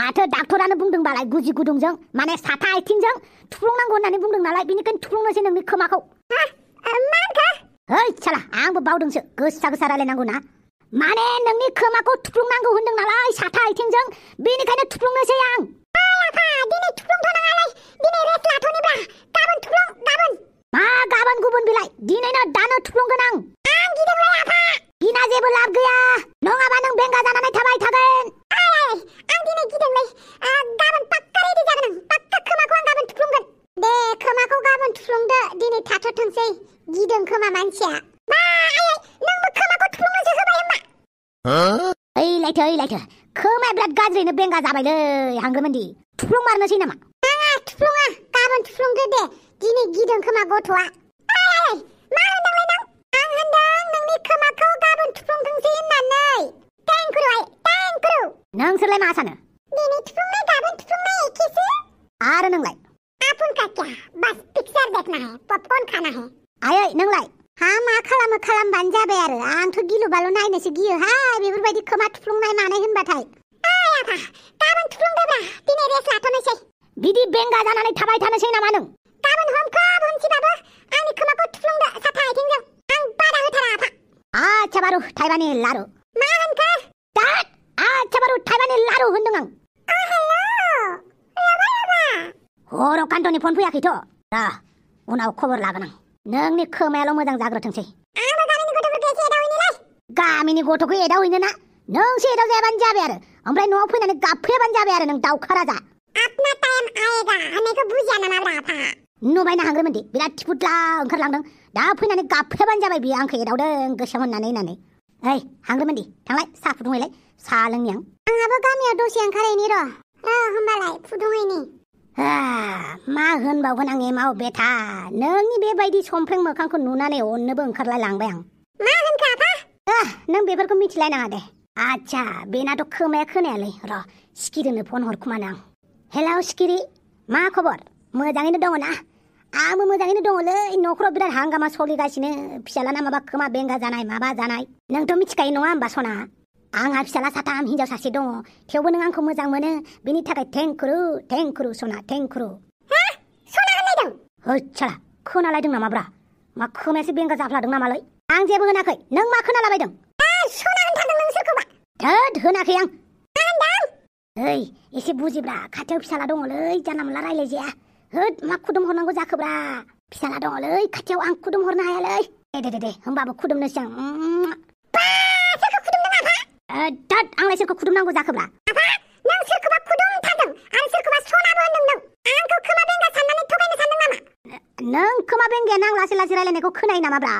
माथो डाक्टरानो बुंदोंबालाय गुजि गुदुंजों माने साथा आथिंजों थुफ्लंनांगौ होननानै बुंदों नालाय बेनिखायनो थुफ्लंनोसै नोंनि खोमाखौ। मा होनखो? है साला आंबो बावदोंसो गोसा गोसा रायलायनांगौ ना। माने नोंनि खोमाखौ थुफ्लंनांगौ होनदों नालाय साथा आथिंजों बेनिखायनो थुफ्लंनोसै आं। आफा दिनै थुफ्लंथ'नाङालै दिनै रेस्ट लाथ'निब्रा गाबोन थुफ्लं गाबोन। मा गाबोन गुबुन बिलाइ दिनैनो दानो थुफ्लंगोन आं। आं गिदोंलै आफा। गिना जेबो लाब गैया नङाबा नों बेंगा जानानै थाबाय थागोन। आं दिनै गिदोंलै गाबोन पाक्का रेडि जागोन आं पाक्का खोमाखौ आं गाबोन थुफ्लंगोन। दे खोमाखौ गाबोन थुफ्लंदो दिनै थाथ'थोंसै गिदों खोमा मानसिया। मा नोंबो खोमाखौ थुफ्लंनोसो होबाय होमबा? ओइ लायथो खोमाया बिराद गाज्रिनो बेंगा जाबायलै हांग्रोमोनदि थुफ्लं मारनोसै नामा? नाङा थुफ्लङा गाबोन थुफ्लंदो दे दिनै गिदों खोमा गथ'आ। मा होनदोंलै नों? आं होनदों नोंनि खोमाखौ गाबोन थुफ्लंथोंसै होननानै। थेंक्रु नोंसोरलाय मा सानो? दिनै थुफ्लंनाय गाबोन थुफ्लंनाय एखेसो। आरो नोंलाय? आपुन का क्या बस पिक्चर देखना है पॉपकॉर्न खाना है। आयै नोंलाय? हा मा खालामो खालामबानो जाबाय आरो आंथ' गिलु बालु नायनोसो गियोहाय बेफोरबायदि खोमा थुफ्लंनाय मानाय होनबाथाय। आफा गाबोन थुफ्लंदोब्रा दिनै रेस्ट लाथ'नोसै। बिदि बेंगा जानानै थाबाय थानोसै नामा नों? गाबोन हमसिबाबो आंनि खोमाखौ थुफ्लंदो साथा आथिंजों आं बादा होथारा आफा। आच्छा बारु थाइबानि लारु। मा होनखो? आच्छा बारु थाइबानि लारु होनदों आं। हराव कान्ट'नि फन फैयाखैथ'। र उनाव खबर लागोन आं। नोंनि खोमायाल' मोजां जाग्रोथोंसै। आंबो गामिनि गथ'फोरखौ एसे एदावहैनोलै। गामिनि गथ'खौ एदावहैनो ना? नोंसो एदाव जायाबानो जाबाय आरो ओमफ्राय न'आव फैनानै गाबफैयाबानो जाबाय आरो नों दाउखा राजा। अपना टाइम आएगा होननायखौ बुजिया नामाब्रा आफा? नुबायना हांग्रोमोनदि बिराद थिफुदला ओंखारलांदों दा फैनानै गाबफैयाबानो जाबाय बियो आंखौ एदावदों गोसोम होननानै। ओइ हांग्रोमोनदि थांलाय साहा फुदुंहैलाय साहा लोंनि आं। आंहाबो गामियाव दसे ओंखारहैनि र' होमबालाय फुदुंहैनि। मा होनबावगोन आं एमाव बेथा नोंनि बेबायदि समफ्रें मोखांखौ नुनानै अननोबो ओंखारलाय लांबाय आं। मा होनखो आफा? नों बेफोरखौ मिथिलायनाङा दे। आच्छा बेनाथ' खोमाया खोनायालै र' सिखिरिनो फन हरखुमानो आं। हेलौ सिखिरि मा खबर मोजाङैनो दङ ना? आंबो मोजाङैनो दङलै न'खराव बिराद हांगामा सोलिगासिनो फिसालाना माबा खोमा बेंगा जानाय माबा जानाय नोंथ' मिथिखायो नङा होमबा सना? आंहा फिसाला साथाम हिनजाव सासे दङ थेवबो नों आंखौ मोजां मोनो बिनि थाखाय थेंक्रु सना थेंक्रु। सना होनलायदों? होच्छा खोनालायदों नामाब्रा? मा खोमायासो बेंगा जाफ्लादों नामालै? आं जेबो होनाखै नों मा खोनालाबायदं? सना होनथारदों नों सोरखौबा? धोद होनाखै आं। मा होनदों? ओइ एसे बुजिब्रा खाथियाव फिसाला दङलै जानला मोनला रायलायजाया। होद मा खुदुम हरनांगौ जाखोब्रा फिसाला दङलै खाथियाव आं खुदुम हरनो हायालै। दे होमबाबो खुदुमनोसै आं। सोरखौ खुदुमदों आफा? धोद आंलाय सोरखौ खुदुमनांगौ जाखोब्रा? आफा नों सोरखौबा खुदुमथारदों आरो सोरखौबा सनाबो होनदों नों। आंखौ खोमा बेंगा साननानै थगायनो सानदों नामा? नों खोमा बेंगायानो आं लासै लासै रायलायनायखौ खोनायो नामाब्रा?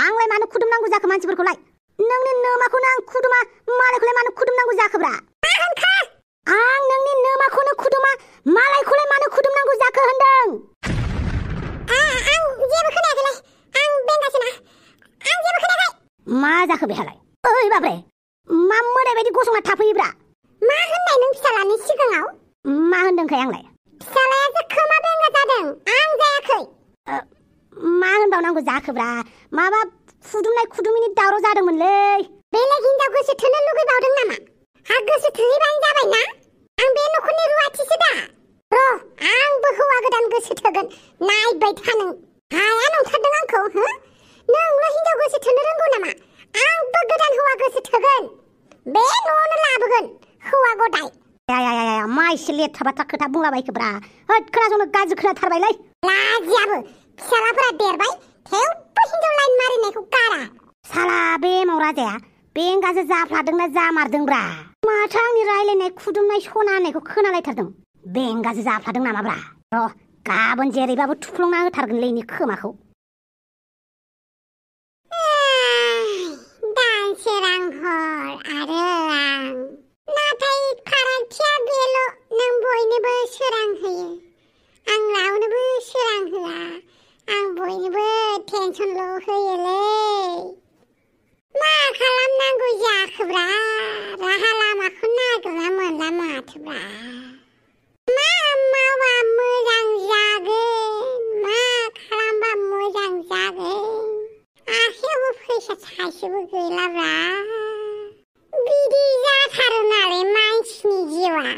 आंलाय मानो खुदुमनांगौ जाखो मानसिफोरखौलाय? नोंनि नोमाखौनो आं खुदुमा मालायखौलाय मानो खुदुमनांगौ जाखोब्रा? मा होनखो? आं नोंनि नोमाखौनो खुदुमा मालायखौलाय मानो खुदुमनांगौ जाखो होनदों? आं जेबो खोनायाखैलै आं बेंगासोना आं जेबो खोनायाखै। मा जाखो बेहालाय? ओइ बाब्रे मा मोदाय बायदि गसंना थाफैयोब्रा? मा होननाय नों फिसालानि सिगाङाव? मा होनदोंखाय आंलाय? फिसालायासो खोमा बेंगा जादों आं जायाखै। मा होनबावनांगौ जाखोब्रा माबा खुदुमनाय खुदुमिनि दावराव जादोंमोनलै। बेलेग हिनजाव गोसो थोनो लुगैबावदों नामा? हा गोसो थोहैबानो जाबाय ना आं बे न'खरनि रुवाथिसो दा। र' आंबो हौवा गोदान गोसो थोगोन नायबाय था नों। हाया नंथारदों आंखौ हो? नोंल' हिनजाव गोसो थोनो रोंगौ नामा? आंबो गोदान हौवा गोसो थोगोन बे न'आवनो लाबोगोन हौवा गदाय। मा एसे लेथ्रा बाथ्रा खोथा बुंलाबायखोब्रा होद खोनासंनो गाज्रि खोनाथारबायलै। लाजियाबो फिसालाफोरा देरबाय थेवबो हिनजाव लाइन मारिनायखौ गारा। साला बे एमाव राजाया बेंगासो जाफ्लादोंना जामारदोंब्रा? माथो आंनि रायलायनाय खुदुमनाय सना होननायखौ खोनालायथारदों। बेंगासो जाफ्लादों नामाब्रा? र' गाबोन जेरैबाबो थुफ्लंना होथारगोनलै इनि खोमाखौ। दानसोरां हर आरो आं नाथाय फारागथिया बेल' नों बयनोबो सोरां होयो आं रावनोबो सोरां होआ। आं बयनोबो टेनसनल' होयोलै। मा खालामनांगौ जाखोब्रा राहा लामाखौ नागिरना मोनला माथोब्रा। मा मावबा मोजां जागोन मा खालामबा मोजां जागोन आखायावबो फैसा थाइसेबो गैलाब्रा। बिदि जाथारो नालाय मानसिनि जिउआ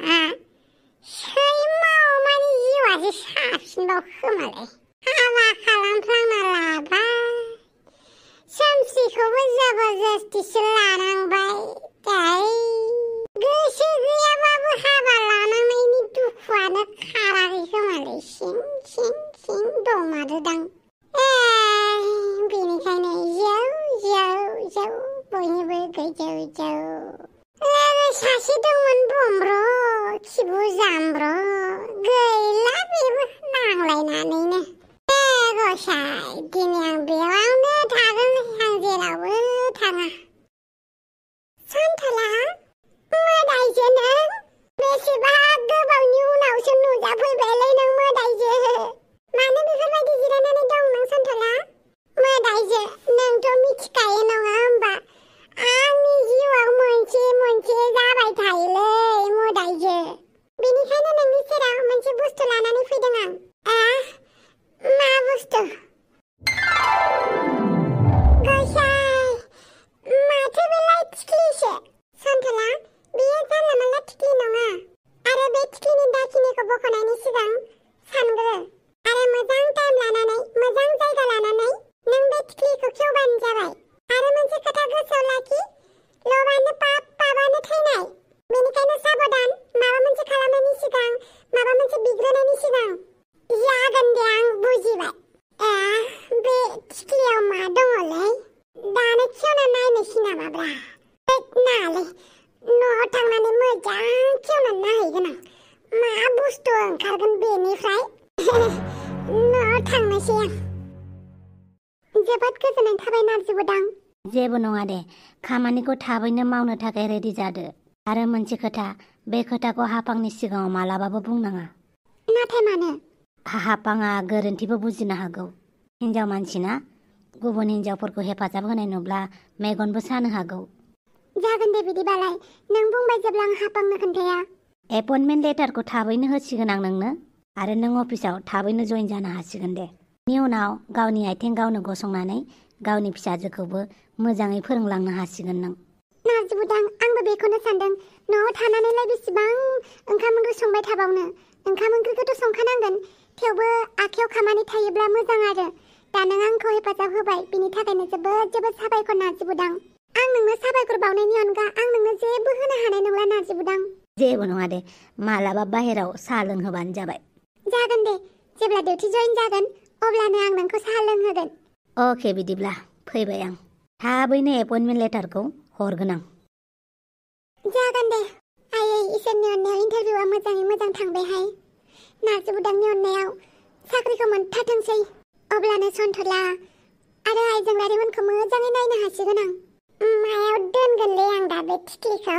खोमालाय हाबा खालामफ्लांना लाबाय सोमस्रिखौबो जबरदस्तिसो लानांबाय गोसो गैयाबाबो हाबा लानांनायनि दुखुआनो खाराखै खोमालाय सिं सिं सिं दंमारोदां बेनिखायनो जौ जौ जौ बयनिबो गोजौ जौ लोगो सासे दंमोन बमब्र खिबु जामब्र गैला बेबो नांलायनानैनो गसाय दिनै आं बेयावनो थागोन आं जेरावबो थाङा सानथाला मोदायजो नों बेसेबा गोबावनि उनावसो नुजाफैबायलै नों मोदायजो मानो बेफोरबायदि जिरायनानै दं नों सानथाला मोदायजो नोंथ' मिथिखायो नङा होमबा आंनि जिउआव मोनसे मोनसे जाबाय थायोलै मोदायजो बेनिखायनो नोंनि सेराव मोनसे बुस्थु लानानै फैदों आं मा बुस्थु गसाय माथो बेलाय थिख्लिसो सानथाला बेयो जानला मोनला थिख्लि नङा आरो बे थिख्लिनि दाखिनिखौ बख'नायनि सिगां सानग्रो आरो मोजां टाइम लानानै मोजां जायगा लानानै नों बे थिख्लिखौ खेवबानो जाबाय आरो मोनसे खोथा गोसोआव लाखि लबानो पाप पापानो थैनाय बेनिखायनो साबधान माबा मोनसे खालामनायनि सिगां माबा मोनसे बिग्रोनायनि सिगां जागोन दे आं बुजिबाय बे थिख्लियाव मा दङलै दानो खेवना नायनोसै नामाब्रा नालै न'आव थांनानै मोजां खेवनानै नायहैगोन आं मा बुस्थु ओंखारगोन बेनिफ्राय न'आव थांनोसै आं जोबोद गोजोननाय थाबाय नारजिबोदां जेबो नङा दे खामानिखौ थाबैनो मावनो थाखाय रेडि जादो आरो मोनसे खोथा बे खोथाखौ हापांनि सिगाङाव मालाबाबो बुंनाङा नाथाय मानो हापाङा गोरोन्थिबो बुजिनो हागौ हिन्जाव मानसिना गुबुन हिन्जावफोरखौ हेफाजाब होनाय नुब्ला मेगनबो सानो हागौ जागोन दे बिदिबालाय नों बुंबाय जेब्ला आं हापांनो खोन्थाया एपइन्टमेन्ट लेटारखौ थाबैनो होसिगोन आं नोंनो आरो नों अफिसाव थाबैनो जइन जानो हासिगोन दे बेनि उनाव गावनि आथिं गावनो गसंनानै गावनि फिसाजोखौबो मोजाङै फोरोंलांनो हासिगोन नों नारजिबोदां आंबो बेखौनो सानदों न'आव थानानैलाय बेसेबां ओंखाम ओंख्रि संबाय थाबावनो ओंखाम ओंख्रिखौथ' संखानांगोन थेवबो आखायाव खामानि थायोब्ला मोजां आरो दा नों आंखौ हेफाजाब होबाय बिनि थाखायनो जोबोद जोबोद साबायखर नारजिबोदां आं नोंनो साबायखर बावनायनि अनगा आं नोंनो जेबो होनो हानाय नंला नारजिबोदां जेबो नङा दे मालाबा बाहेराव साहा लोंहोबानो जाबाय जागोन दे जेब्ला डिउटि जइन जागोन अब्लानो आं नोंखौ साहा लोंहोगोन अके बिदिब्ला फैबाय आं थाबैनो एपइन्टमेन्ट लेटारखौ हरगोन आं जागोन दे आयै इसोरनि अननायाव इन्टारभिउआ मोजाङै मोजां थांबायहाय नारजिबोदांनि अननायाव साख्रिखौ मोनथारथोंसै अब्लानो सन्थला आरो आइजेंलारिमोनखौ मोजाङै नायनो हासिगोन आं मायाव दोनगोनलै आं दा बे थिख्लिखौ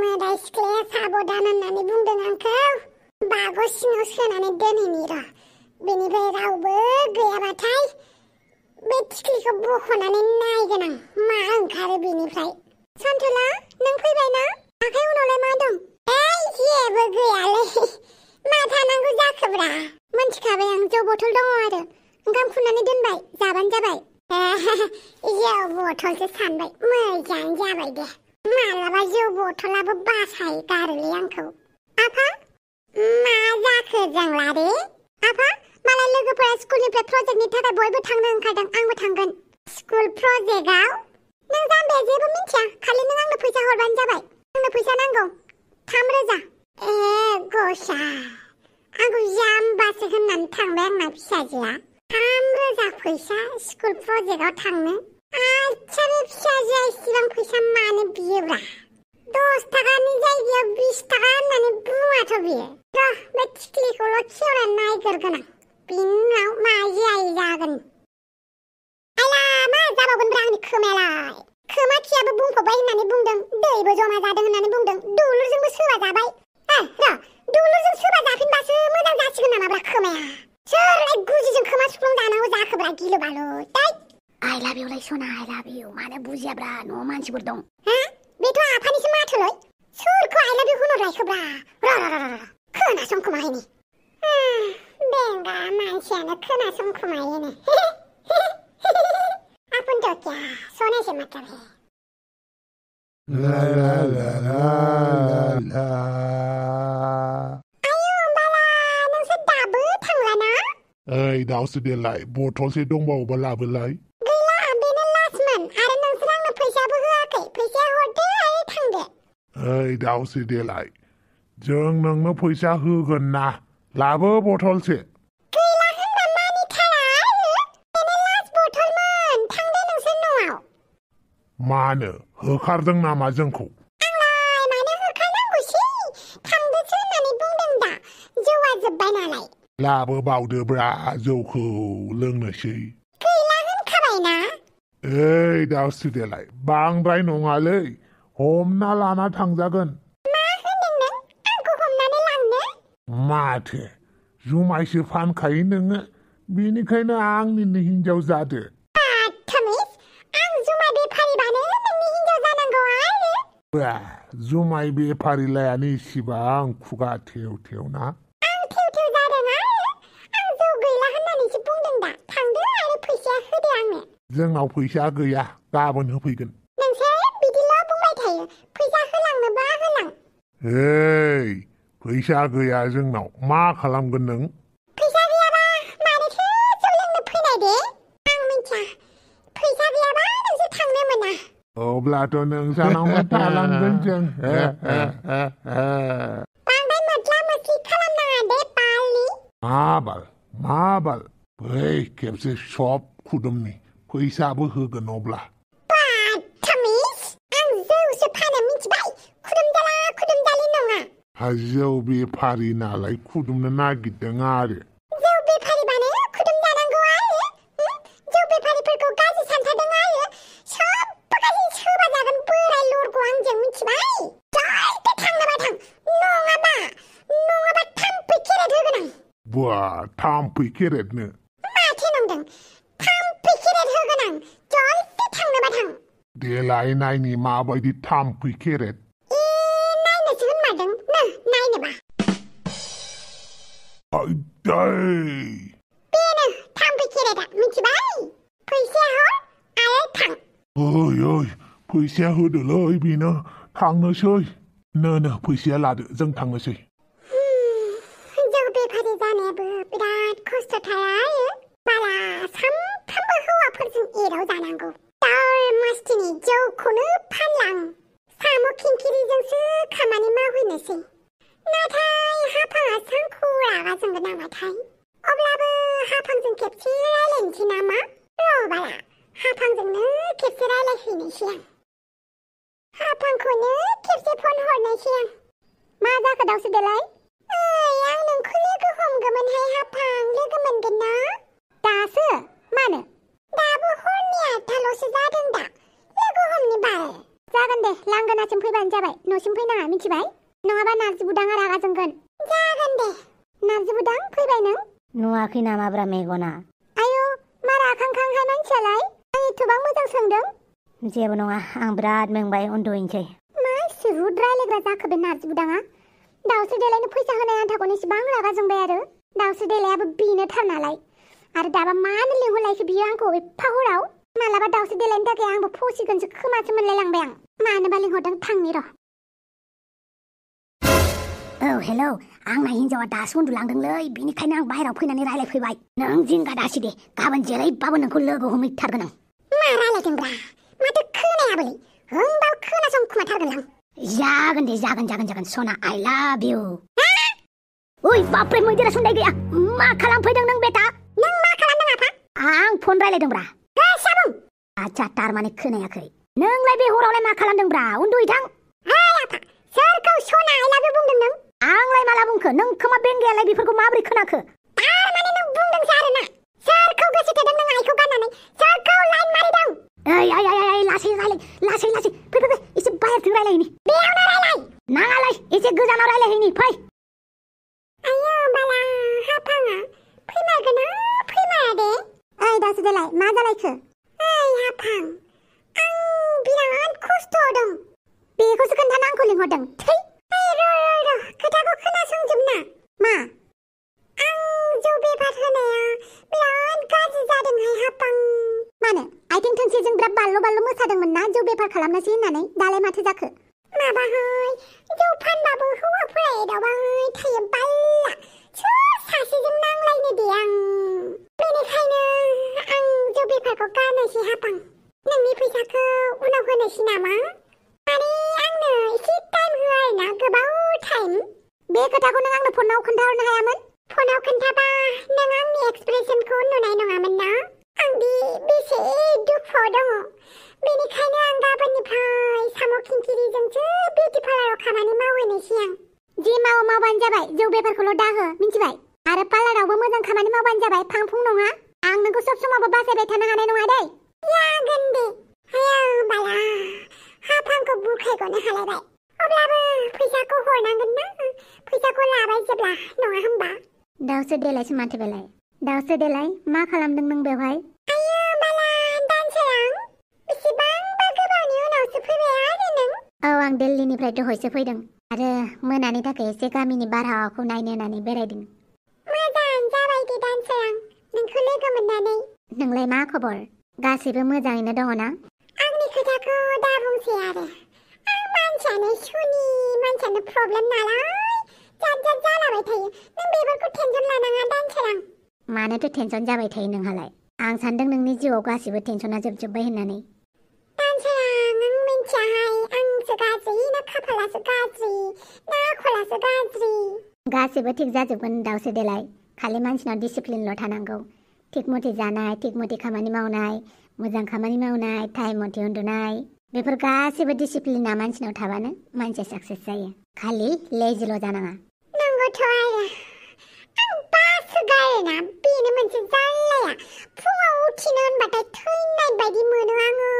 मोदाय सिख्लाया साबधान होननानै बुंदों आंखौ बाग' सिङाव सोनानै दोनहैनि र' बेनिफ्राय रावबो गैयाबाथाय बे थिख्लिखौ बख'नानै नायगोन आं मा ओंखारो बेनिफ्राय सन्थला नों फैबाय ना आखाइ उनावलाय मा दं जेबो गैयालै मा थानांगौ जाखोब्रा मोनथिखाबाय आं जौ बथल दङ आरो ओंखाम खुरनानै दोनबाय जाबानो जाबाय जौ बथलसो सानबाय मोजां जाबाय दे मालाबा जौ बथलाबो बासाय गारोलै आंखौ आफा मा जाखो जोंला रे आफा मालाय लोगोफोरा स्कुलनिफ्राय प्रजेक्टनि थाखाय बयबो थांनो ओंखारदों आंबो थांगोन स्कुल प्रजेक्टआव नों जाम्बाया जेबो मिन्थिया खालि नों आंनो फैसा हरबानो जाबाय आंनो फैसा नांगौ 3,000 गसा आंखौ जाम्बासो होननानै थांबाय आंना फिसाजोआ 3,000 फैसा स्कुल प्रजेक्टआव थांनो आच्छा बे फिसाजोआ इसिबां फैसा मानो बियोब्रा 10 थाखानि जायगायाव 20 थाखा होननानै बुङाथ' बियो र' बे थिख्लिखौल' खेवनानै नायग्रोगोन आं बिनि उनाव मा जायो जागोन आइला मा जाबावगोनब्रा आंनि खोमायालाय खोमा खियाबो बुंफबबाय होननानै बुंदों दैबो जमा जादों होननानै बुंदों दुलुरजोंबो सोबा जाबाय र' दुलुरजों सोबा जाफिनबासो मोजां जासिगोन नामाब्रा खोमाया सोरलाय गुजिजों खोमा सुफ्लं जानांगौ जाखोब्रा गिलु बालु दै आइ लाभ इउलाय सना आइ लाभ इउ मानो बुजियाब्रा न'आव मानसिफोर दं बेथ' आफानिसो माथोलै सोरखौ आइ लाभ इउ होनहरलायखोब्रा र' खोनासंखोमाहैनि बेंगा मानसियानो खोनासंखोमायोनो अपन तो क्या सोने से मतलब है La la la la la. आयु बाला नोंसोर दाबो थांला ना दावसो देलाय बथलसे दंबावोबा लाबोलाय गैला बेनो लास्टमोन आरो नोंसोर आंनो फैसाबो होआखै फैसाया हरदो आरो थांदो ओइ दावसो देलाय जों नोंनो फैसा होगोन ना लाबो बथलसे गैला होनबा मानिथारा आरो बेनो लास्ट बथलमोन थांदो नोंसोर न'आव मानो होखारदों नामा जोंखौ आंलाय मानो होखारनांगौसै थांदोसो होननानै बुंदों दा जौआ जोब्बाय नालाय लाबोबावदोब्रा जौखौ लोंनोसै गैला होनखाबायना ओइ दावसो देलाय बांद्राय नङालै हमना लाना थांजागोन मा होनदों नों आंखौ हमनानै लांनो माथो जुमायसो फानखायो नोङो बेनिखायनो आंनिनो हिनजाव जादो थमिस आं जुमाय बेफारिबानो नोंनि हिनजाव जानांगौ आरो बा जुमाय बेफारिलायानो इसिबां खुगा थेव थेव ना आं थेव थेव जादों आरो आं जौ गैला होननानैसो बुंदों दा थांदो आरो फैसाया होदो आंनो जोंनाव फैसा गैया गाबोन होफैगोन नोंसोर बिदिल' बुंबाय थायो फैसा होलांनोबा होलां ओइ फैसा गैया जोंनाव मा खालामगोन नों फैसा गैयाबा मानोथो जौ लोंनो फैनाय दे आं मिन्थिया फैसा गैयाबा नोंसोर थांनो मोना अब्लाथ' नोंसानावनो थालांगोन जों बांद्राय मोद्ला मोद्लि खालामनाङा दे बालनि मा बाल बै खेबसे सब खुदुमनि फैसाबो होगोन अब्ला थमिस आं जौसो फानो मिथिबाय खुदुमजालि नङा जौ बेफारि नालाय खुदुमनो नागिरदों आरो जौ बेफारिबानो खुदुम जानांगौ आरो जौ बेफारिफोरखौ गाज्रि सानथारदों आरो सबबो गाज्रि सोबा जागोन बोराय लरग' आंजों मिथिबाय जल्दी थांनोबा थां नङाबा थाम्फै खेरेट होगोन आं बा थाम्फै खेरेटनो माथो नंदों थाम्फै खेरेट होगोन आं जल्दी थांनोबा थां देलाय नायनि माबायदि थाम्फै खेरेट नायनोसो होनमारदों नायनोबा बेनो थाम्फै खेरेटआ मिथिबाय फैसाया हर आरो थां ओइ फैसाया होदोलै बेनो थांनोसै नो फैसाया लादो जों थांनोसै जौ बेफारि जानायाबो बिराद खस्थ'थार आरो बाला सामफ्रामबो हौवाफोरजों एदाव जानांगौ दार मास्टिनि जौखौनो फानलां साम' खिंखिरिजोंसो खामानि मावहैनोसै नाथाय हाफाङा सानखौ रागा जोंगोन नामाथाय अब्लाबो हाफांजों खेबसे रायलायनोसै नामा र' बाला हाफांजोंनो खेबसे रायलायहैनोसै आं हाफांखौनो खेबसे फन हरनोसै आं मा जाखो दावसो देलाय आं नोंखौ लोगो हमगौमोनहाय हाफां लोगो मोनगोन ना दासो मानो दाबो हरनि 8थाल'सो जादों दा लोगो हमनि बाल जागोन दे लांगोनासिम फैबानो जाबाय न'सिम फैनाङा मिथिबाय नङाबा नारजि बुदाङा रागा जोंगोन जागोन दे नारजि बुदां फैबाय नों नुवाखै नामाब्रा मेगना आयौ मा राखांखांहाय मानसियालाय आं एथ'बां मोजां सोंदों जेबो नङा आं बिराद मेंबाय उन्दुहैनोसै मा सुहुद रायलायग्रा जाखो बे नारजि बुदाङा दावसो देलायनो फैसा होनाय आन्थाखौनो इसिबां रागा जोंबाय आरो दावसो देलायाबो बेनोथार नालाय आरो दाबा मानो लिंहरलायखो बियो आंखौ एफा हराव मालाबा दावसो देलायनो थाखाय आंबो फसिगोनसो खोमासो मोनलायलांबाय आं मानोबा लिंहरदों थांनि र' औ हेलौ आंना हिनजावा दासो उन्दुलांदोंलै बेनिखायनो आं बाहेरायाव फैनानै रायलायफैबाय नों जिंगा दासि दे गाबोन जेरैबाबो नोंखौ लोगो हमहैथारगोन आं मा रायलायदोंब्रा माथो खोनायाबोलै होमबाबो खोनासंखुमाथारगोन आं जागोन दे जागोन सना आइ लाभ इउ ओइ बापरे मैदेरा सुनदाय गैया मा खालामफैदों नों बेटा नों मा खालामदों आफा आं फन रायलायदोंब्रा साबुं आच्छा तारमाने खोनायाखै नोंलाय बे हरावलाय मा खालामदोंब्रा उन्दुहैथां आफा सोरखौ सना आइ लाभ इउ बुंदों नों आंलाय माला बुंखो नों खोमा बेंगायालाय बेफोरखौ माबोरै खोनाखो तारमाने नों बुंदोंसो आरोना सोरखौ गोसो थोदों नों आइखौ गारनानै सोरखौ लाइन मारिदों ओइ लासै फै एसे बाहेरथिं रायलायहैनि बेयावनो रायलाय नाङालै एसे गोजानाव रायलायहैनि फै आयौ बाला हाफाङा फैमारगोन ना फैमारा दे ओइ दासो देलाय मा जालायखो ओइ हाफां आं बिराद खस्थ' दं बेखौसो खोन्थानो आंखौ लिंहरदों थै र' खोथाखौ खोनासंजोबना मा आं जौ बेफार होनाया बिराद गाज्रि जादोंहाय हाफां मानो आइथिं थोंसेजों बिराद बाल्ल' मोसादोंमोन ना जौ बेफार खालामनोसै होननानै दालाय माथो जाखो माबाहाय जौ फानबाबो हौवाफोरा एदावबाय थायो बाल्ला सोर सासेजों नांलायनो दे आं बेनिखायनो आं जौ बेफारखौ गारनोसै हापां। नोंनि फैसाखौ उनाव होनोसै नामा? माने आंनो एसे टाइम हो आरोना, गोबाव टाइम। बे खोथाखौ नों आंनो फनाव खोन्थाहरनो हायामोन? फनाव खोन्थाबा नों आंनि एक्सप्रेसनखौ नुनाय नङामोन ना? आं दि बेसे दुखुआव दङ। बेनिखायनो आं गाबोननिफ्राय साम' खिंखिरिजोंसो बिउटि पार्लाराव खामानि मावहैनोसै आं। जि मावबानो जाबाय, जौ बेफारखौल' दाहो, मिन्थिबाय? आरो पार्लारावबो मोजां खामानि मावबानो जाबाय, फां-फुं नङा। आं नोंखौ सब समावबो बासायबाय थानो हानाय नङा दै। जागोन दे। आया बाला, हापांखौ बुरखायगनो हालायबाय। अब्लाबो फैसाखौ हरनांगोन ना? फैसाखौ लाबाय जेब्ला, नङा होमबा? दाउसो देलायसो माथो बेलाय। दाउसो देलाय, मा खालामदों नों बेवहाय? आया बाला, दानसोरां, बेसेबांबा गोबावनि उनावसो फैबाय आरो नों? औ, आं दिल्लीनिफ्राय दहायसो फैदों आरो मोनानि थाखाय एसे गामिनि बारहावाखौ नायनो होननानै बेरायदों। मोजाङानो जाबाय दे दानसोरां, नोंखौ लोगो मोननानै। नोंलाय मा खबर? गासैबो मोजाङैनो दङ ना? आंनि खोथाखौ दा बुंसै आरो। आं मानसियानो सुनि, मानसियानो प्रब्लेम नालाय जाद जालाबाय थायो। नों बेफोरखौ टेनसन लानाङा दानसोरां। मानोथो टेनसन जाबाय थायो नोंहालाय? आं सानदों नोंनि जिउआव गासिबो टेनसना जोबजोब्बाय होननानै। दानसोरां, नों मिन्थियाहाय, आंसो गाज्रि ना खाफालासो गाज्रि ना आखलासो गाज्रि? गासिबो थिग जाजोबगोन दाउसो देलाय। खालि मानसिनाव डिसिप्लिनल' थानांगौ। थिग मथे जानाय, थिग मथे खामानि मावनाय, मोजां खामानि मावनाय, टाइम मथे उन्दुनाय, बेफोर गासिबो डिसिप्लिना मानसिनाव थाबानो मानसिया साक्सेस जायो। खालि लेजिल' जानाङा। नंगौथ' आरो। आं बासोगारोना, बेनो मोनसे जाल्लाया। फुङाव उथिनो होनबाथाय थैनाय बायदि मोनो आङो।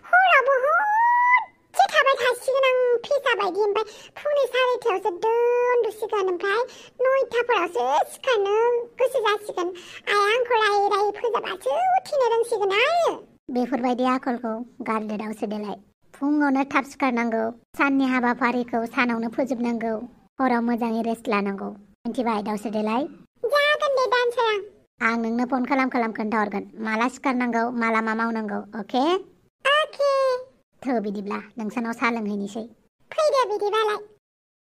हरावबो हरसे थाबाय थासिगोन आं फेसा बायदि। ओमफ्राय फुंनि 4:30आवसो उन्दुसिगोन। ओमफ्राय 9:00फोरावसो सिखारनो गोसो जासिगोन। आइया आंखौ रायै रायै फोजाबासो उथिनो रोंसिगोन आरो। बेफोरबायदि आखलखौ गारदो दाउसो देलाय। फुङावनो थाब सिखारनांगौ, साननि हाबाफारिखौ सानावनो फोजोबनांगौ, हराव मोजाङै रेस्ट लानांगौ। मिन्थिबाय दाउसो देलाय? जागोन दे दानसोरां। आं नोंनो फन खालाम खोन्थाहरगोन माला सिखारनांगौ, माला मा मावनांगौ। अके? अके। थौ बिदिब्ला नोंसानाव साहा लोंहैनोसै। फैदो बिदिबालाय।